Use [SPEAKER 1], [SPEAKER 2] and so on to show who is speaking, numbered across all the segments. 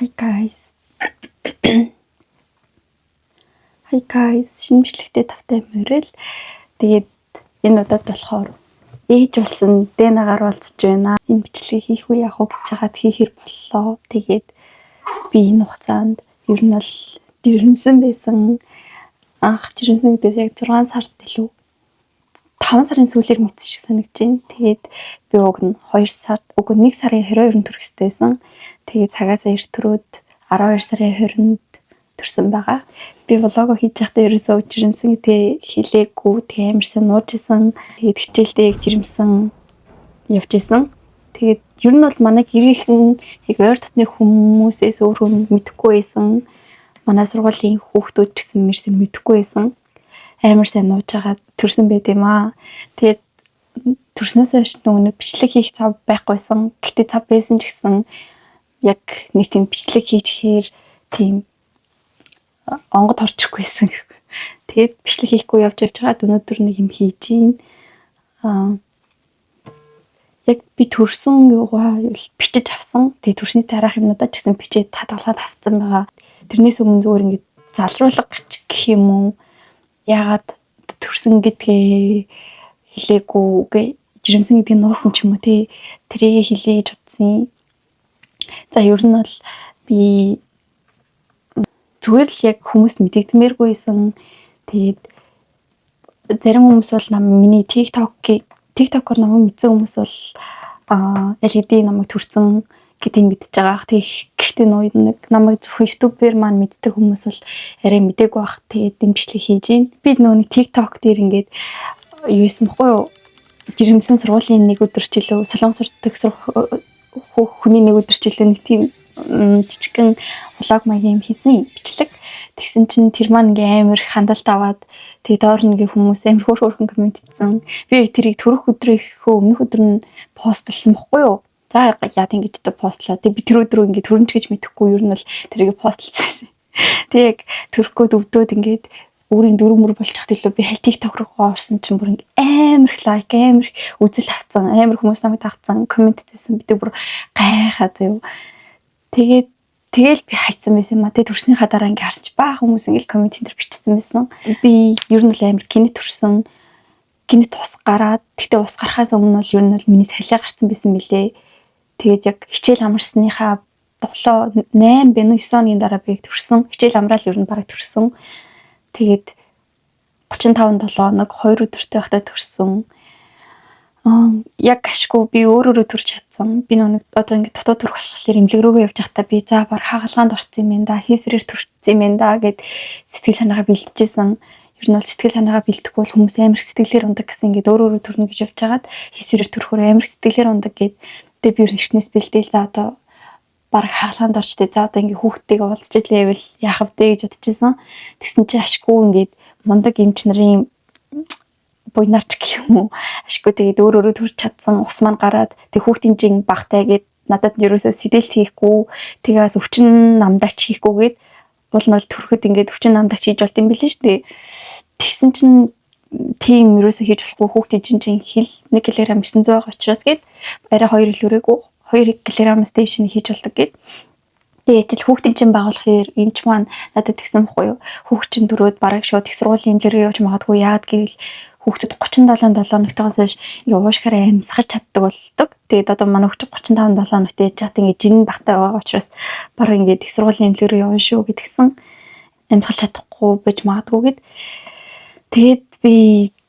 [SPEAKER 1] Hi guys. Hi guys. Шинэ бичлэгтэй тавтай морил. Тэгээд энэ удаад болохоор ээж болсон Дэнагаар уулзж байна. Энэ бичлэгийг хийх үү яах уу гэж хагаад хийхэр боллоо. Тэгээд би энэ хугацаанд ер нь бол жирэмсэн байсан. Анх жирэмсэн гэдэг яг 6 сард илүү 5 сарын сүүлээр мэдсэн шиг санагдаж байна. Тэгээд би уг нь 2 сард, үгүй, 1 сарын 22-нд төрөх ёстой байсан. Тэгээд цагаасаа эрт төрөөд 12 сарын 20-нд төрсөн байгаа. Би vlog оо хийж байхдаа ерөөсөө жирэмсэн гэдгээ хэлээгүй, тэг амар сайн нууж исэн. Тэгээд хичээлдээ яг жирэмсэн явж исэн. Тэгээд ер нь бол манай гэрийнхэн, яг ойр дотны хүмүүсээс өөр хүн мэдэхгүй байсан. Манай сургуулийн хүүхдүүд ч гэсэн мэрсэн мэдэхгүй байсан. Амар сайн нууж байгаа төрсөн байт юм аа. Тэгээд төрснөөс хойш нөгөө нэг бичлэг хийх цав байхгүйсэн. Гэхдээ цав байсан ч гэсэн яг нэг тийм бичлэг хийчихээр тийм онгод орчихгүйсэн. Тэгээд бичлэг хийхгүй явж явж байгаад өнөөдөр нэг юм хийж гин. Яг би төрсөн юугаа бичиж авсан. Тэгээд төрсний дараах юмнуудаа ч гэсэн бичээд хадгалаад авцсан байгаа. Тэрнээс өмнө зүгээр ингээд залруулга гэх юм уу? Яагаад төрсөн гэдгээ хэлээгүй гэ жирэмсэн гэдгийг нуусан ч юм уу, тий. Тэрийг хэлье гэж утсан. За, ер нь бол би зүгээр л яг хүмүүс мэдэгдмээргүй байсан. Тэгээд зарим хүмүүс бол миний TikTok-ийг, TikTok-оор намайг мэдсэн хүмүүс бол аль хэдийн намайг төрсөн гэдгийг мэдж байгаа. Тэг гэхдээ нөө нэг намайг зөвхөн YouTube-ээр маань мэддэг хүмүүс бол арай мдээгүй бах. Тэгээд энэ бичлэг хийж гин. Би нөө нэг TikTok дээр ингээд юу исэн бохгүй юу? Жирэмсэн сургуулийн нэг өдөр ч илүү, солонгос сурдаг хүний нэг өдөр ч илүү нэг тийм жижигхэн vlog маягийн юм хийсэн бичлэг. Тэгсэн чинь тэр маань ингээ амар их хандалт аваад, тэгээ доор нь ингээ хүмүүс амар хөөр хөөрхөн comment хийсэн. Би тэрийг төрөх өдрийнхөө өмнөх өдөр нь post лсон бохгүй юу? За, яа ингэж одоо post лоо. Тэг би тэр өдрөө ингээ төрөнч гэж мэдэхгүй, ер нь бол тэрийг post лсон байсан. Тэг яг төрөх гээд өвдөөд ингээд өөрийн дөрөв мөр болж хат илүү би халь TikTok руу орсон чинь бүр ингээ амар их like, амар их үзэл авцсан, амар хүмүүс намайг дагцсан, comment хийсэн. Би тэг бүр гайхаа заяа. Тэгээд тэгэл би хайцсан байсан юм а. Тэгээд төрснийхаа дараа ингээ харсан чи баа хүмүүс ингээл comment энэ төр бичсэн байсан. Би ер нь бол амар гинэт төрсөн. Гинэт ус гараад, тэгтээ ус гарахаас өмнө бол ер нь бол миний салиа гарцсан байсан мөлий. Тэгээд яг хичээл амарсныхаа 7 8 бэ нү 9 хоногийн дараа би төрсөн. Хичээл амраал ер нь бараг төрсөн. Тэгээд 35 7 хоног 2 өдөртэй байхдаа төрсөн. Яг ашгүй би өөр өөрөө төрч чадсан. Би нэг одоо ингээд дутуу төрөх болохоор эмнэлэг рүүгээ явж байхдаа би за баг хагалгаанд орсон юм байна да, хийсвэрээр төрчихсөн юм байна да гэд сэтгэл санаагаа бэлтжижсэн. Ер нь бол сэтгэл санаагаа бэлтгэхгүй бол хүмүүс амар их сэтгэлээр ундаг гэсэн, ингээд өөр өөрөө төрнө гэж явж хагаад хийсвэрээр төрөхөөр амар их сэтгэлээр ундаг гэд. Тэгээ би ер нь эртнээс бэлдээл, за одоо баг хагалгаанд орчтой, за одоо ингээ хүүхдтэйгээ уулзчихлаа байвал яах вэ гэж бодчихсон. Тэгсэн чи ашгүй ингээд мундаг эмч нарын буйнарч гэх юм уу, ашгүй тэгээд өөр өөрөө төрч чадсан, ус маань гараад, тэг хүүхдийн жин багтай гэд надад ерөөсөө сэдэлт хийхгүй, тэгээс өвчин намдаач хийхгүй гэд. Уул нь бол төрөхөд ингээд өвчин намдаач хийж болд юм билээ шүү дээ. Тэгсэн чинь тийм ерөөсөө хийж болохгүй, хүүхдийн жин чин хил 1 кг 900 байгаа учраас гэд, арай 2 илүүрээгүй, 2 кг-аас дээш нь хийж болдог гэд. Тэгээ ажил хүүхдийн чинь байгуулахаар эмч маань надад тэгсэн бохгүй юу. Хүүхд чинь төрөөд бараг шууд их сургуулийн эмнэлэг рүү явж магадгүй. Яагаад гэвэл хүүхдэд 37 7 хоногтойгоос хойш ингээ уушгаараа амьсгалж чаддаг болдог. Тэгээд одоо манай хүүхд 35 7 хоногт яж хат ингээ жин багтай байгаа учраас бараг ингээ их сургуулийн эмнэлэг рүү явна шүү гэдгсэн. Амьсгалж чадахгүй байж магадгүй гэд. Тэгээд би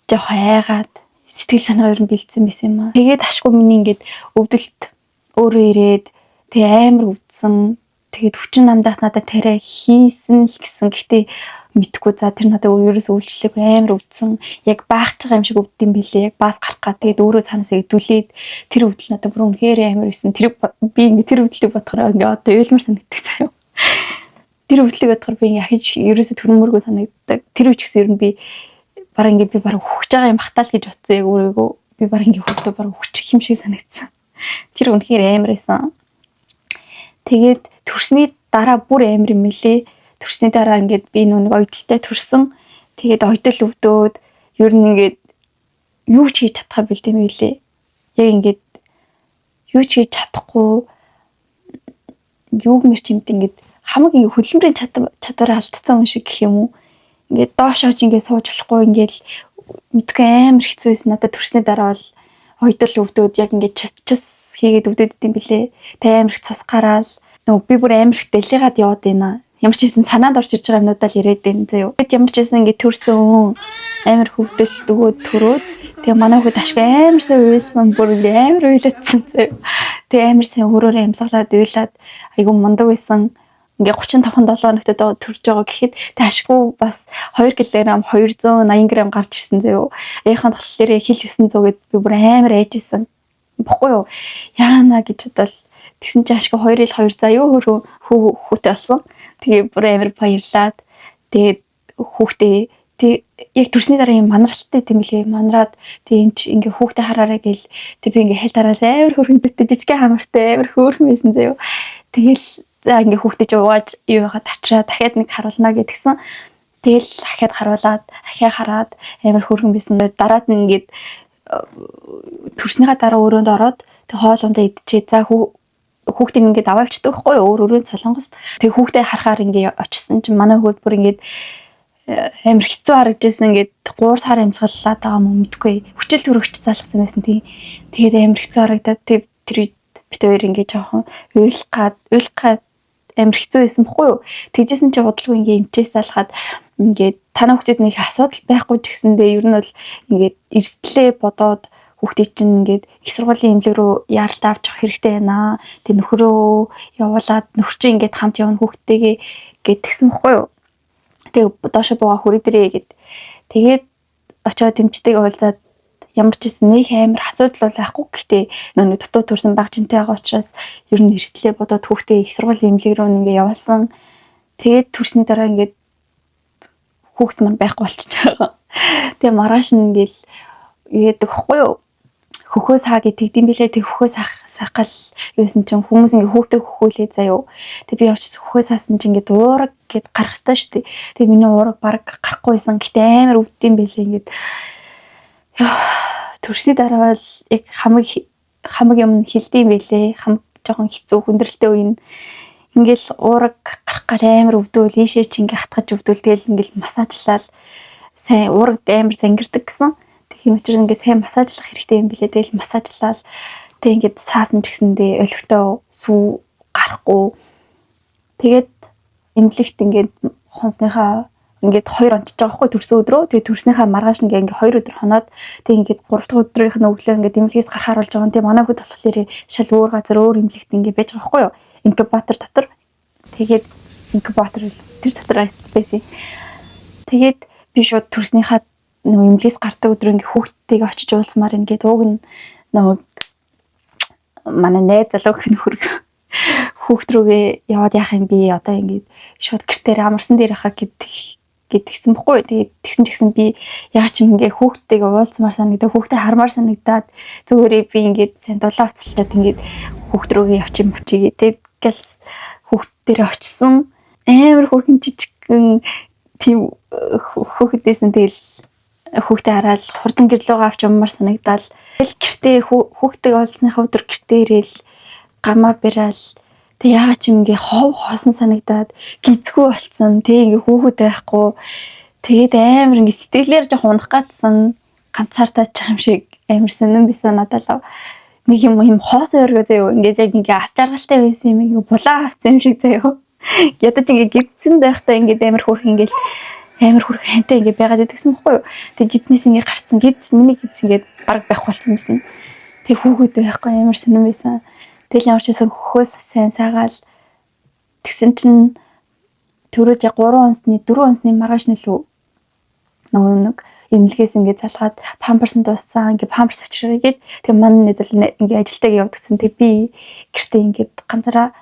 [SPEAKER 1] жоох айгаад сэтгэл санаа ер нь бэлдсэн байсан юм аа. Тэгээд ашгүй миний ингээд өвдөлт өөрөө ирээд, тэгээ амар өвдсөн. Тэгээд өвчин намдаах надад тариа хийсэн л гэсэн. Гэхдээ мэдхгүй, за тэр надад ерөөсөө үйлчлээгүй, амар өвдсөн. Яг баагч байгаа юм шиг өвддөм билээ. Яг баас гарах га. Тэгээд өөрөө цаанаас эдүүлээд тэр өвдөл надад бүр үнэхээр амар байсан. Тэр би ингээ тэр өвдлийг бодохоор ингээ одоо уйлмар санагддаг заяа. Тэр өвдлийг бодохоор би ингээ ахиж ерөөсөө төрмөргөө санагддаг. Тэр үе ч гэсэн ер нь би бараг ингээ би бараг үхэж байгаа юм бахтаа л гэж бодсон, яг өөрийгөө би бараг ингээ хөвдөө бараг үхчих юм шиг санагдсан. Тэр үнэхээр амар байсан. Тэгээд төрсний дараа бүр амар юм мэлээ. Төрсний дараа ингээд би нэг ойдолтой төрсөн. Тэгээд ойдол өвдөөд ер нь ингээд юу ч хийж чадхаа бэлдэм байлээ. Яг ингээд юу ч хийж чадахгүй. Юуг мэр чимт ингээд хамаг ингээд хөдөлмөрийн чадвараа алдсан хүн шиг гэх юм уу. Ингээд доош очиж ингээд сууж болохгүй, ингээд мэдгүй амар хэцүү байсан. Надад төрсний дараа бол ойдол өвдөөд, яг ингээд чис чис хийгээд өвдөд идэм билээ. Тэг амар их цус гараал. Нөгөө би бүр амар их дэлигаад яваад байна. Ямар ч хийсэн санаанд орж ирж байгаа юмнуудаа л яриад байна заяо. Тэгэд ямар ч хийсэн ингээд төрсөн, амар хөвдөлт өгөөд төрөөд, тэгээ манай хүүхэд ашгүй амар сайн уйлсан, бүр ингээ амар уйлаадсан заяо. Тэгээ амар сайн өөрөөрөө амьсгалаад уйлаад айгу мундаг байсан. Ингээ 35 7 хоногт одоо төрж байгаа гэхэд тэг ашгүй бас 2 кг 280 г гарч ирсэн заяо. Ээхэн болохоор хил 900 гэд би бүр амар айжсэн. Бохгүй юу? Яана гэж бодвол тэгсэн чинь ашгүй 2 ил 2 заа юу хөрхөн хүүтэй болсон. Тэгээ бүр амар баярлаад, тэгээд хүүхдээ тэг яг төрсний дараа юм манралтай тийм билээ. Манраад тэг юм чи ингээ хүүхдээ хараарай гэл, тэг би ингээ хэл тараал амар хөрхөндөтэй, жижигхэн хамартай, амар хөөрхөн байсан заяо. Тэгэл за ингээ хүүхдээ чи угааж юу яхаа тавчраа дахиад нэг харуулна гэдгсэн. Тэгэл дахиад харуулад, дахиад хараад амар хөөрхөн байсан. Дараад нь ингээд төрснийхаа дараа өрөөнд ороод тэг хоол ундаа идчихээ. За, хүүхдийг ингээд аваа авчдаг байхгүй юу? Өөр өрөөнд Солонгост. Тэг хүүхдээ харахаар ингээ очисон чинь манай хүүхд бүр ингээд амар хэцүү харагдажсэн, ингээд 3 сар амьсгаллаад байгаа юм уу мэдгүй. Хүчил төрөгч залгасан байсан тий. Тэгээд амар хэцүү харагдаад, тэг тэр үед бит хоёр ингээд жоохон уйлах гад уйлах гад амар хэцүү байсан бохгүй юу. Тэгжсэн чи удалгүй ингээ эмчээс залхаад, ингээд танай хүүхдэд нэг асуудал байхгүй ч гэсэндээ ер нь бол ингээд эрсдлээ бодоод хүүхдийг чинь ингээд их сургуулийн эмнэлэг рүү яаралтай авч явах хэрэгтэй байна. Тэг нөхрөө явуулаад нөхөр чинь ингээд хамт явна хүүхдтэйгээ гэдгсэн бохгүй юу. Тэг доошо бууга хүрээ дээрээ гэд. Тэгээд очиод эмчтэйгээ уулзаад, ямар ч гэсэн нэг амар асуудал бол байхгүй. Гэхдээ нэг дутуу төрсэн баг жинтэй байгаа учраас ер нь эрсдлээ бодоод хүүхдээ их сургуулийн эмнэлэг рүү ингээ явуулсан. Тэгээд төрсний дараа ингээд хүүхд маань байхгүй болчихж байгаа. Тэгээ маргааш нь ингээл юу яадаг хөхгүй юу? Хөхөө саа гэдэг юм билээ. Тэг хөхөө сах сахгал юусэн чинь хүмүүс ингээ хүүхдээ хөхөөлээ заяо. Тэг би явчихсан, хөхөө саасан чинь ингээ уураг гэд гарах ёстой шүү дээ. Тэг миний уураг баг гарахгүй байсан. Гэтэ амар өвдсөн байлээ ингээд. Төрсний дараа бол яг хамаг хамаг юм хилдэм байлээ. Хамаг жоохон хэцүү хүндрэлтэй үе нь ингээл уураг гарах гал амар өвдөөл, ийшээ чи ингээ хатгаж өвдөөл, тэгэл ингээл массажлал сайн уураг амар зангирдаг гэсэн. Тийм учраас ингээ сайн массажлах хэрэгтэй юм билээ. Тэгэл массажлал, тэг ингээд саасан ч гэсэндээ олигтой сүү гарахгүй. Тэгээд эмнэлэгт ингээд хонсныхаа ингээд хоёр онцож байгаа байхгүй төрсөн өдрөө. Тэгээд төрснийхаа маргааш ингээ ингээ 2 өдөр хоноод, тэг ингээд гурав дахь өдрийнх нь өглөө ингээд эмнэлгээс гарахаар болж байгаа. Тэг манай хүүхэд болохоор шал өөр газар, өөр эмнэлэгт ингээ байж байгаа байхгүй юу? Инкубатор дотор. Тэгээд инкубатор тэр дотор байсан. Тэгээд би шууд төрснийхаа нөгөө эмнэлгээс гардаг өдөр ингээ хүүхдтэйгээ очиж уулзмаар ингээд ууг нь нөгөө манай найз залуу гэх нөхөр хүүхд рүүгээ яваад яах юм би одоо ингээд шууд гэртээ амарсан дээр хаа гэдэг гэдгсэн бохгүй. Тэгээд тэгсэн ч гэсэн би яг ч юм ингээ хүүхдтэйгээ уулзмаар санагдаа, хүүхдээ хармаар санагдаад зүгээрээ би ингээд сайн дулаан уцалчаад ингээд хүүхд рүүгээ явчих юм чигээ. Тэгээд гэл хүүхд дээрээ очисон, амар хөөрхөн жижигхэн тийм хүүхдээсэн. Тэгэл хүүхдээ хараад хурдан гэрлүүгээ авч явмаар санагдаал. Тэгэл гэртээ хүүхдтэйгээ уулзсныхаа өдөр гэртээ ирээл гамаа бараал. Тэг яагаад ч юм ингээ хов хоосон санагдаад, гизгүй болцсон. Тэг ингээ хүүхэд байхгүй. Тэгээд амар ингээ сэтгэлээр жоох унах гадсан, ганцаардаач юм шиг амар сонирн байсан надад л. Нэг юм юм хоосон өргөө заяо, ингээд яг ингээ ас жаргалтай байсан юм ингээ булаа авсан юм шиг заяо. Ядаж ингээ гидсэн байхдаа ингээ амар хөөрх ингээл амар хөөрх хантай ингээ байгаад идэгсэн бохгүй юу. Тэг гидснээс ингээ гарцсан. Гидс, миний гидс ингээ баг байхгүй болсон байсан. Тэг хүүхэд байхгүй, амар сонирн байсан. Тэгэл ямар ч байсан хөхөөс сайн саагаал, тэгсэн чинь төрөөд яг 3 онсны 4 онсны маргааш нь лүү нөгөө нэг эмнэлгээс ингээд залгаад памперс нь дууссан, ингээд памперс авчираа гээд, тэг манай найз ингээд ажилтайг явагдсан. Тэг би гэртээ ингээд ганцаараа,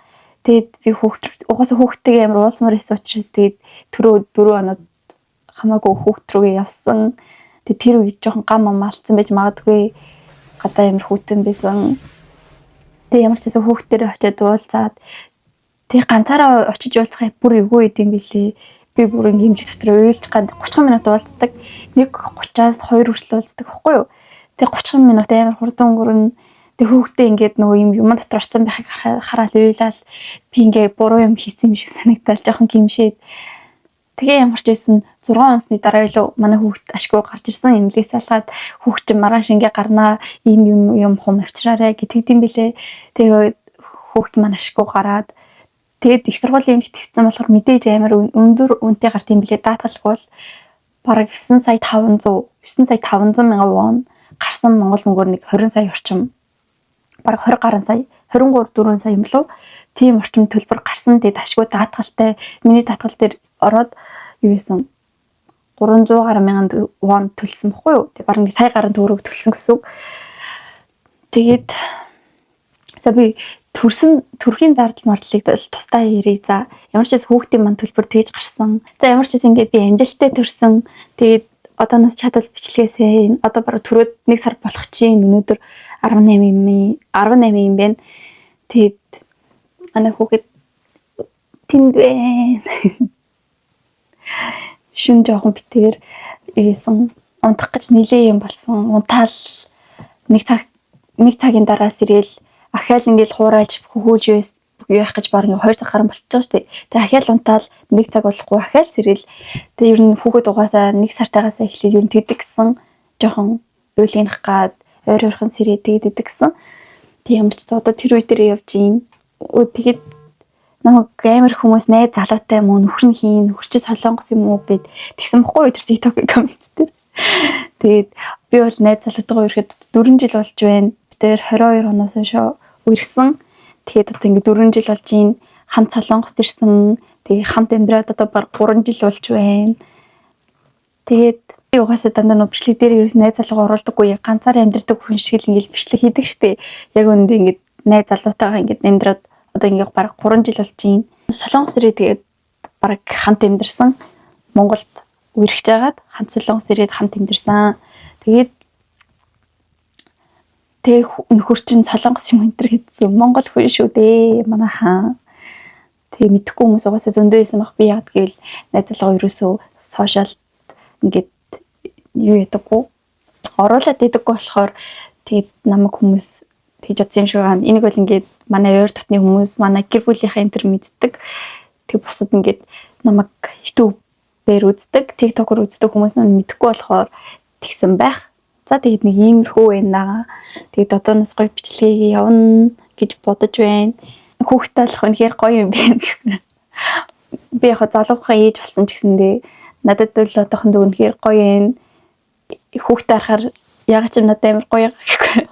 [SPEAKER 1] тэгээд би хүүхд угаасаа хүүхдтэйгээ амар уулзмаар байсан учраас тэгээд төрөө 4 оноод хамаагүй хүүхд рүүгээ явсан. Тэгээд тэр үед жоохон гам амаалцсан байж магадгүй, гадаа амар хүйтэн байсан. Тэгээ ямар ч гэсэн хүүхдэрээ очиад уулзаад, тэг ганцаараа очиж уулзах бүр эвгүй байд юм билээ. Би бүр ингээм эмнэлэг дотор уйлж гад 30 минут уулздаг. 1:30-аас 2 хүртэл уулздаг байхгүй юу? Тэг 30 минут амар хурдан өнгөрнө. Тэг хүүхдээ ингээд нөгөө юм юм дотор орсон байхыг хараад уйлал, би ингээд буруу юм хийсэн юм шиг санагдал, жоохон гимшээд. Тэгээ ямар ч байсан 6 онсны дараа илүү манай хүүхд ашгүй гарч ирсэн. Эмнэлгээс салгаад хүүхд чинь маргааш ингээ гарнаа, ийм юм юм хум авчраарэ гэдэг юм бэлээ. Тэгээ хүүхд маань ашгүй гараад, тэгээд их сургуулийн эмнэлэгт тавьсан болохоор мэдээж амар өндөр үнэтэй гарт юм бэлээ. Даатгалгүй бол бараг 9 сая 500, 9 сая 500 мянган вон гарсан, монгол мөнгөөр нэг 20 сая орчим. Бараг 20 гаруй сая, 23 4 сая юм болов, тийм орчим төлбөр гарсан. Тэгээд ашгүй даатгалтай, миний даатгал дээр ороод юу байсан, 300 гаруй мянган вон төлсөн бохгүй юу. Тэгээд бараг нэг сая гаруй төгрөг төлсөн гэсэн үг. Тэгээд за, би төрсөн төрхийн зардал мардлыг тусдаа ярив. За, ямар ч хэсэг хүүхдийн мань төлбөр тэгж гарсан. За, ямар ч хэсэг ингээд би амжилттай төрсөн. Тэгээд одооноос чадвал бичлэгээсээ, одоо бараг төрөөд 1 сар болох чинь, өнөөдөр 18 юм, 18 юм байна. Тэгээд манай хүүхэд тэнд байна. Шүн жоохон битээр юусэн, унтах гэж нилээ юм болсон. Унтаал нэг цаг, нэг цагийн дараа сэрэл, ахаал ингээл хуурайлж хөхүүлж юу яах гэж баг ингээ 2 цаг гарan болчихж байгаа шүү дээ. Тэгээ ахаал унтаал нэг цаг болохгүй, ахаал сэрэл. Тэгээ ер нь хүүхэд угаасаа 1 сартайгаасаа эхлээд ер нь тэгдэг гэсэн, жоохон уйлгийнх гад ойр ойрхон сэрээ тэгээд идэг гэсэн. Тэг ямар ч одоо тэр үе дээр явж гин. Тэгээд намайг амар хүмүүс найз залуутай юм уу, нөхөр нь хийн, нөхөр чи солонгос юм уу гэд тэгсэн бохгүй юу тэр TikTok comment дээр. Тэгээд би бол найз залуутайгаа ирэхэд 4 жил болж байна. Би тэр 22 оноос хойш үерхсэн. Тэгээд одоо ингээд 4 жил болж байна. Хамт Солонгост ирсэн. Тэгээ хамт амьдраад одоо баг 3 жил болж байна. Тэгээд би угаасаа дандаа нөө бичлэг дээр ерөөс найз залуугаа оруулдаггүй, ганцаар амьдрдаг хүн шиг л ингээд бичлэг хийдэг штэ. Яг үүндээ ингээд найз залуутайгаа ингээд амьдраад одоо ингээд баг 3 жил болж байна. Солонгос ирээ, тэгээд баг хамт амьдарсан. Монголд үерхэж байгаад хамт Солонгос ирээд хамт амьдарсан. Тэгээд тэгээ нөхөр чинь солонгос юм энэ төр гэдсэн. Монгол хүн шүү дээ манайхаа. Тэгээ мэдхгүй хүмүүс угаасаа зөндөө байсан баг. Би яад гэвэл найз залуугаа ерөөсөө social ингээд юу ядаггүй. Оруулаад идэггүй болохоор тэгээд намайг хүмүүс тэгж бодсон юм шиг байгаа. Энийг бол ингээд манай ойр дотны хүмүүс, манай гэр бүлийнхээ энэ төр мэддэг. Тэг бусад ингээд намайг YouTube-ээр үздэг, TikTok-оор үздэг хүмүүс нь мэдэхгүй болохоор тэгсэн байх. За, тэгээд нэг иймэрхүү байна. Тэгээд одооноос гоё бичлэгийг явна гэж бодож байна. Хүүхдтэй болох үнэхээр гоё юм байна. Би яг залуухаа ээж болсон ч гэсэндээ надад бол одоохондоо үнэхээр гоё юм. Хүүхдээ харахаар яг ч надад амар гоё гэхгүй.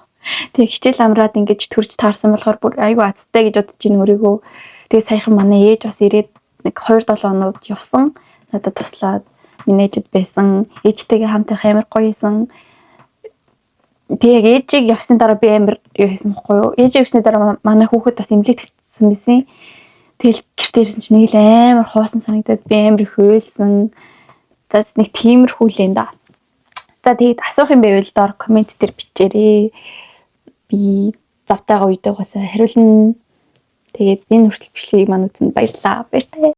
[SPEAKER 1] Тэгээ хичээл амраад ингэж төрж таарсан болохоор бүр айгүй азтай гэж бодож байна өөрийгөө. Тэгээ саяхан манай ээж бас ирээд нэг 2 7 хоног явсан. Надад туслаад миний ээжэд байсан. Ээжтэйгээ хамт байх амар гоё юмсан. Тэгээ яг ээжийг явсны дараа би амар юу хийсэн бохгүй юу? Ээжийг явсны дараа манай хүүхэд бас эмнэлэг тавьчихсан байсан. Тэгэл гэртээ ирсэн чинь нэг л амар хоосон санагдаад би амар их уйлсан. За, нэг тиймэрхүү л юм да. За, тэгээд асуух юм байвал доор comment дээр бичээрэй. Би завтайгаа үедээ угаасаа хариулна. Тэгээд энэ хүртэл бичлэгийг маань үзсэнд баярлалаа. Баяртай.